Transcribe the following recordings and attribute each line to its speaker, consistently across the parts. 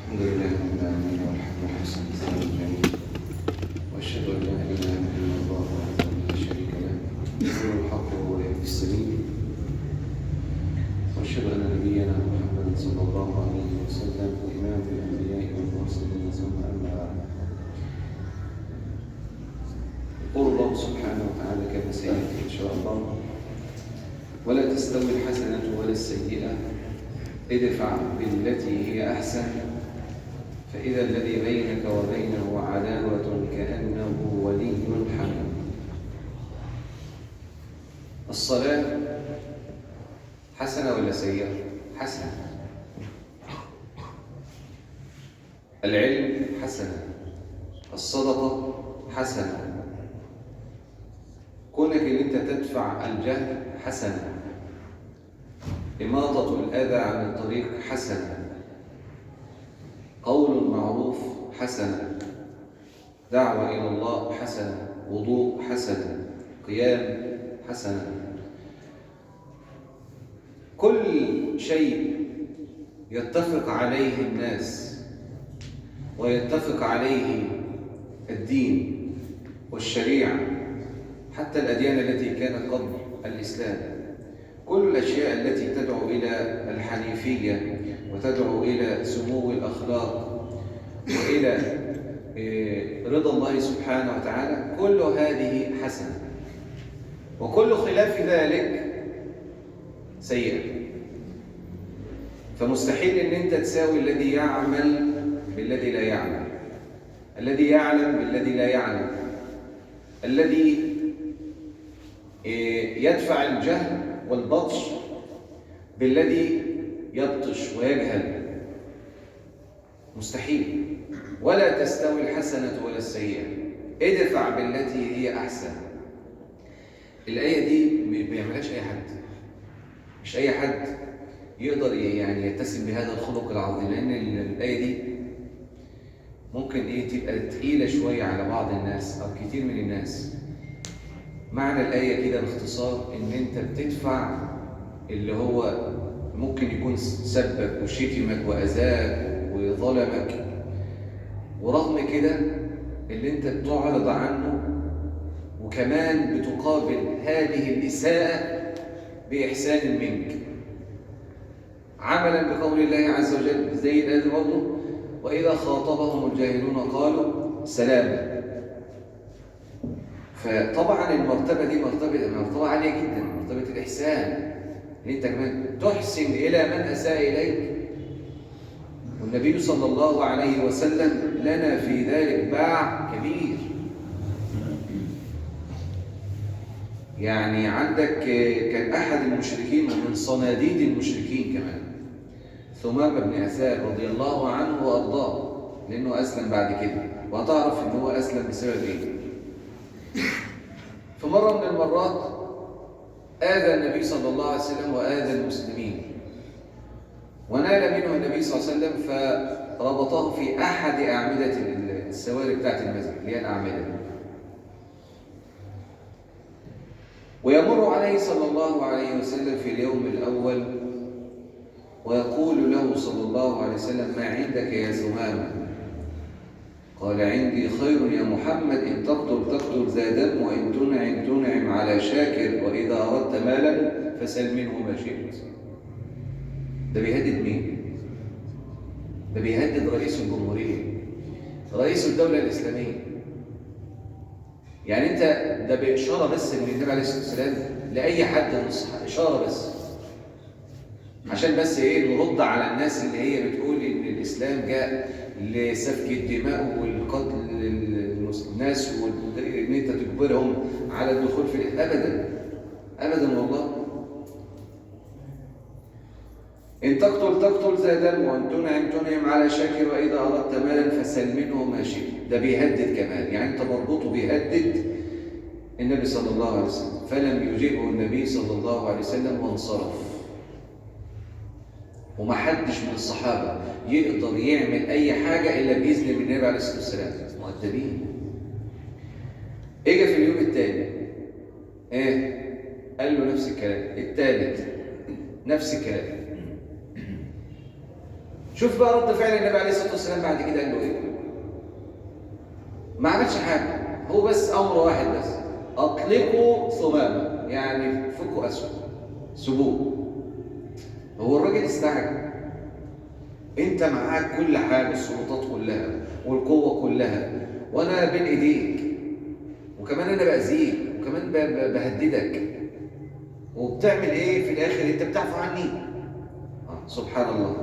Speaker 1: الحمد لله رب العالمين، والحمد الحسن الثناء الجميل، وأشهد أن لا إله إلا الله وحده لا شريك له، هو الحق وهو يهدي السبيل، وأشهد أن نبينا محمدا صلى الله عليه وسلم إمام الأنبياء والمرسلين، ثم أما بعد. يقول الله سبحانه وتعالى كما سيأتي إن شاء الله: ولا تستوي الحسنة ولا السيئة، ادفع بالتي هي أحسن فإذا الذي بينك وبينه عداوة كأنه ولي حميم. الصلاة حسنة ولا سيئة؟ حسنة. العلم حسنة، الصدقة حسنة، كونك اللي انت تدفع الجهل حسنة، إماطة الأذى عن الطريق حسنة، قول معروف حسنة، دعوة إلى الله حسنة، وضوء حسنة، قيام حسنة. كل شيء يتفق عليه الناس ويتفق عليه الدين والشريعة، حتى الأديان التي كانت قبل الإسلام، كل الأشياء التي تدعو إلى الحنيفية وتدعو إلى سمو الأخلاق وإلى رضا الله سبحانه وتعالى، كل هذه حسنة، وكل خلاف ذلك سيئة. فمستحيل أن أنت تساوي الذي يعمل بالذي لا يعمل، الذي يعلم بالذي لا يعلم، الذي يدفع الجهل والبطش بالذي يبطش ويجهل، مستحيل. ولا تستوي الحسنة ولا السيئة، ادفع بالتي هي أحسن. الآية دي ما بيعملهاش أي حد، مش أي حد يقدر يعني يتسم بهذا الخلق العظيم، لأن الآية دي ممكن تبقى تقيلة شوية على بعض الناس أو كتير من الناس. معنى الآية كده باختصار إن أنت بتدفع اللي هو ممكن يكون سبك وشتمك وأذاك وظلمك، ورغم كده اللي أنت بتعرض عنه، وكمان بتقابل هذه الإساءة بإحسان منك، عملا بقول الله عز وجل زي الآية برضه: وإذا خاطبهم الجاهلون قالوا سلاما. فطبعا المرتبة دي مرتبة عالية جدا، مرتبة الإحسان، إن أنت كمان تحسن إلى من أساء إليك. والنبي صلى الله عليه وسلم لنا في ذلك باع كبير. يعني عندك كان أحد المشركين ومن صناديد المشركين كمان، ثمامة بن أثال رضي الله عنه وأرضاه، لأنه أسلم بعد كده، وهتعرف إن هو أسلم بسبب إيه. في مرة من المرات آذى النبي صلى الله عليه وسلم وآذى المسلمين، ونال منه النبي صلى الله عليه وسلم فربطه في أحد أعمدة السواري بتاعت المسجد اللي هي الأعمدة. ويمر عليه صلى الله عليه وسلم في اليوم الأول ويقول له صلى الله عليه وسلم: ما عندك يا ثمامة؟ قال: عندي خير يا محمد، إن تقتل تقتل ذا دم، وإن تنعم تنعم على شاكر، وإذا أردت مالا فسل منه ما شئت. ده بيهدد مين؟ ده بيهدد رئيس الجمهورية، رئيس الدولة الإسلامية. يعني أنت ده بإشارة بس من النبي عليه الصلاة والسلام لأي حد من الصحابة، إشارة بس، عشان بس نرد على الناس اللي هي بتقول إن الإسلام جاء لسفك الدماء والقتل الناس وإن أنت تجبرهم على الدخول في، أبدا أبدا والله. إن تقتل تقتل ذا دم، وإن تنعم تنعم على شاكر، وإذا أردت مالا فسل منه ما شئت. ده بيهدد كمان، يعني أنت مربوطة بيهدد النبي صلى الله عليه وسلم. فلم يجيبه النبي صلى الله عليه وسلم وانصرف. وما حدش من الصحابة يقدر يعمل أي حاجة إلا بإذن من النبي عليه الصلاة والسلام، مؤدبين. إجا في اليوم الثاني قال له نفس الكلام، الثالث نفس الكلام. شوف بقى رد فعل النبي عليه الصلاة والسلام بعد كده، قال له ايه؟ ما عملش حاجة، هو بس امر واحد بس، اطلقوا ثمامة، يعني فكوا اسود، سيبوه. هو الراجل استعجب، انت معاك كل حاجة، السلطات كلها والقوه كلها، وانا بين ايديك، وكمان انا باذيك، وكمان بهددك، وبتعمل ايه في الاخر؟ انت بتعفو عني. سبحان الله،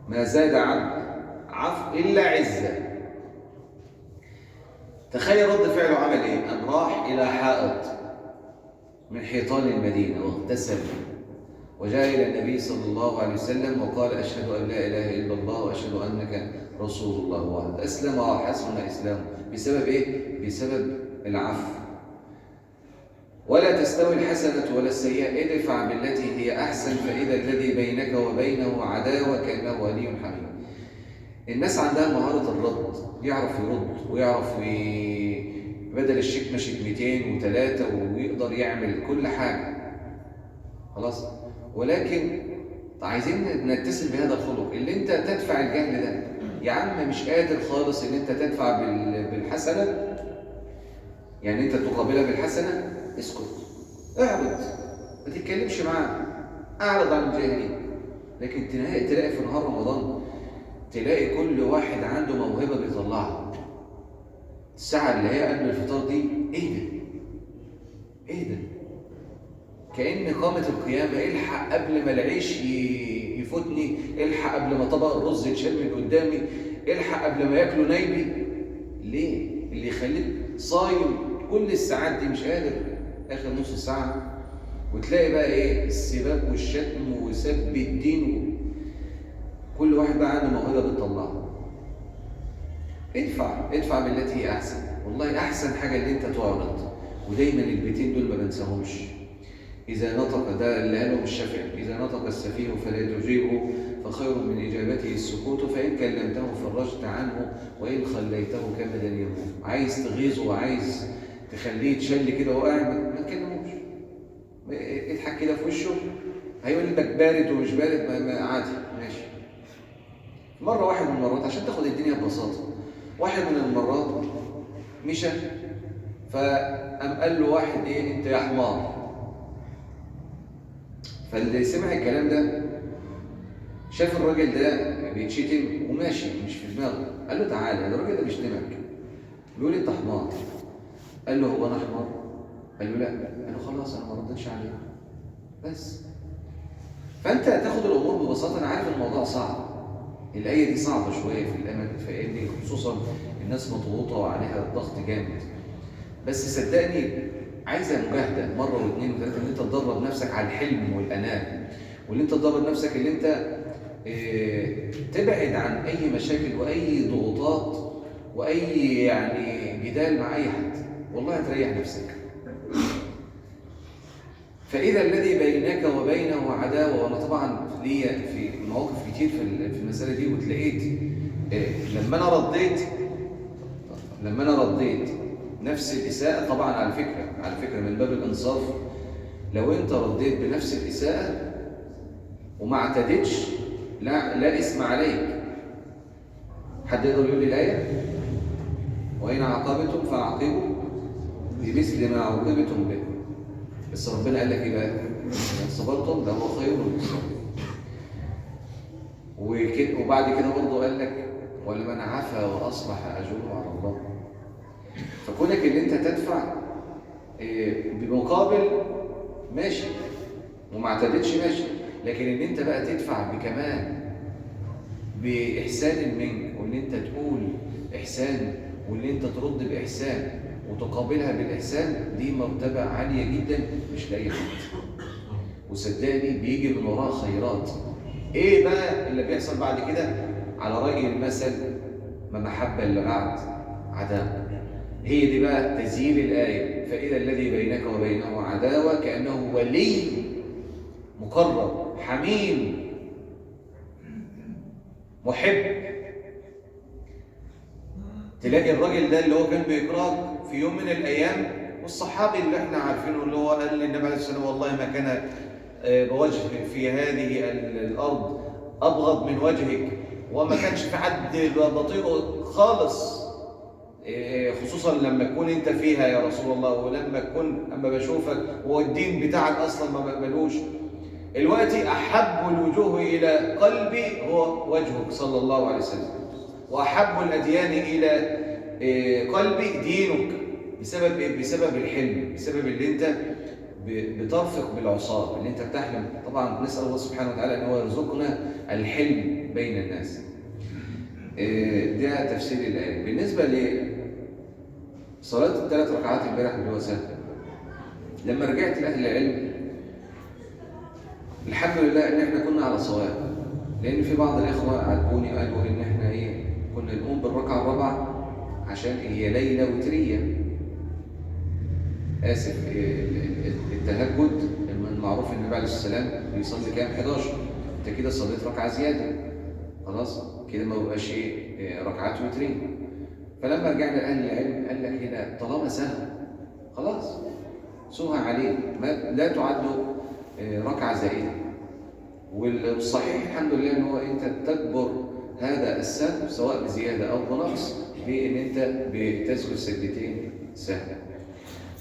Speaker 1: ما زاد عبد عفو الا عزه. تخيل رد فعله عمل ايه؟ قام راح الى حائط من حيطان المدينة واغتسل، وجاء الى النبي صلى الله عليه وسلم وقال اشهد ان لا اله الا الله واشهد انك رسول الله، واسلم وحسن اسلامه. بسبب ايه؟ بسبب العفو. ولا تستوي الحسنة ولا السيئة، ادفع بالتي هي أحسن فإذا الذي بينك وبينه عداوة كأنه ولي حميم. الناس عندها مهارة الرد، يعرف يرد ويعرف بدل الشتمة شتمتين وثلاثة، ويقدر يعمل كل حاجة خلاص. ولكن عايزين نتصل بهذا الخلق اللي انت تدفع الجهل ده. يا عم مش قادر خالص ان انت تدفع بالحسنة، يعني انت تقابلها بالحسنة، اسكت، اعرض، ما تتكلمش معاه، اعرض عن الجاهلين. لكن تلاقي في نهار رمضان تلاقي كل واحد عنده موهبة بيطلعها. الساعة اللي هي قبل الفطار دي ايه ده؟ ايه ده؟ كأن قامت القيامة. الحق قبل ما العيش يفوتني، الحق قبل ما طبق الرز يتشال من قدامي، الحق قبل ما ياكلوا نايبي. ليه؟ اللي يخليك صايم كل الساعات دي مش قادر اخر نص ساعة، وتلاقي بقى ايه؟ السباب والشتم وسب الدين، كل واحد بقى عنده موهبة بتطلعها. ادفع، ادفع بالتي هي احسن. والله احسن حاجة اللي انت تعرض. ودايما البيتين دول ما بنساهمش. اذا نطق، ده اللي قاله الشافعي، اذا نطق السفيه فلا تجيبه فخير من اجابته السكوت، فان كلمته فرجت عنه وان خليته كمدا يموت. عايز تغيظه وعايز تخليه يتشل كده وهو قاعد، ما تكلموش، اضحك كده في وشه، هيقول لك بارد ومش بارد، ما عادي ماشي. مرة واحد من المرات، عشان تاخد الدنيا ببساطة، واحد من المرات مشى، فقام قال له واحد ايه؟ انت يا حمار. فاللي سمع الكلام ده شاف الراجل ده بيتشتم وماشي مش في دماغه، قال له تعالى الراجل ده بيشتمك، بيقول انت حمار. قال له هو انا حمار؟ قال له لا. قال له خلاص انا ما ردتش عليه بس. فانت تاخد الامور ببساطة. انا عارف الموضوع صعب، الايه دي صعبة شوية في الامل، في خصوصا الناس مضغوطه وعليها ضغط جامد، بس صدقني عايزه مجاهدة مرة واثنين وثلاثة، ان انت تدرب نفسك على الحلم والاناه، وان انت تدرب نفسك ان انت تبعد عن اي مشاكل واي ضغوطات واي يعني جدال مع اي حد، والله هتريح نفسك. فإذا الذي بينك وبينه عداوة، وأنا طبعا ليا في مواقف كتير في المسألة دي، وتلاقيت لما أنا رديت نفس الإساءة، طبعا على فكرة من باب الإنصاف، لو أنت رديت بنفس الإساءة وما اعتدتش لا إثم عليك. حد يقدر يقول لي الآية؟ وإن عاقبتم فعاقبوا بمثل ما عوقبتم به. بس ربنا قال لك ايه بقى؟ ان صبرتم ده هو خير للصابرين. وبعد كده برضه قال لك ولمن عفا واصلح اجره على الله. فكونك ان انت تدفع بمقابل ماشي وما اعتدتش ماشي، لكن ان انت بقى تدفع بكمان باحسان منك، وان انت تقول احسان، وان انت ترد باحسان وتقابلها بالإحسان، دي مرتبة عالية جدا مش لأي حد. وصدقني بيجي من وراها خيرات. إيه بقى اللي بيحصل بعد كده؟ على رأي المثل، ما محبة إلا بعد عداوة. هي دي بقى تزييل الآية، فإذا الذي بينك وبينه عداوة كأنه ولي مقرب حميم محب. تلاقي الراجل ده اللي هو كان بيكرهك في يوم من الايام، والصحابي اللي احنا عارفينه اللي هو قال للنبي عليه الصلاة والسلام والله ما كان بوجه في هذه الارض أبغض من وجهك، وما كانش في حد بطيئه خالص، خصوصا لما تكون انت فيها يا رسول الله، ولما تكون اما بشوفك والدين بتاعك اصلا ما بقبلوش. الوقت احب الوجوه الى قلبي هو وجهك صلى الله عليه وسلم، واحب الاديان الى قلبي دينك. بسبب ايه؟ بسبب الحلم، بسبب اللي انت بترفق بالعصاة، اللي انت بتحلم. طبعا نسال الله سبحانه وتعالى ان هو يرزقنا الحلم بين الناس. ده تفسير الايه. بالنسبة لصلاة الثلاث ركعات امبارح اللي هو سهل، لما رجعت لاهل العلم الحمد لله ان احنا كنا على صواب، لان في بعض الاخوة عاتبوني قالوا ان احنا ايه كنا نقوم بالركعه الرابعة عشان هي ليلة وتريه. اسف، التهجد المعروف ان النبي عليه الصلاة والسلام بيصلي كام؟ 11. انت كده صليت ركعة زيادة، خلاص كده ما بقاش ايه ركعات وتريه. فلما رجعنا لاهل العلم قال لك هنا طالما سهل خلاص سوها عليه، ما لا تعد ركعة زائدة. والصحيح الحمد لله ان هو انت تجبر هذا السهو سواء بزيادة او بنقص بان انت بتسجد سجدتين سهو.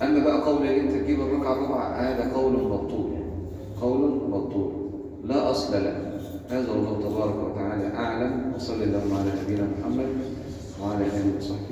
Speaker 1: اما بقى قول ان انت تجيب الركعة الرابعة هذا قول مبطول، قول مبطول لا اصل له. هذا والله تبارك وتعالى اعلم، وصلى اللهم على نبينا محمد وعلى اله وصحبه.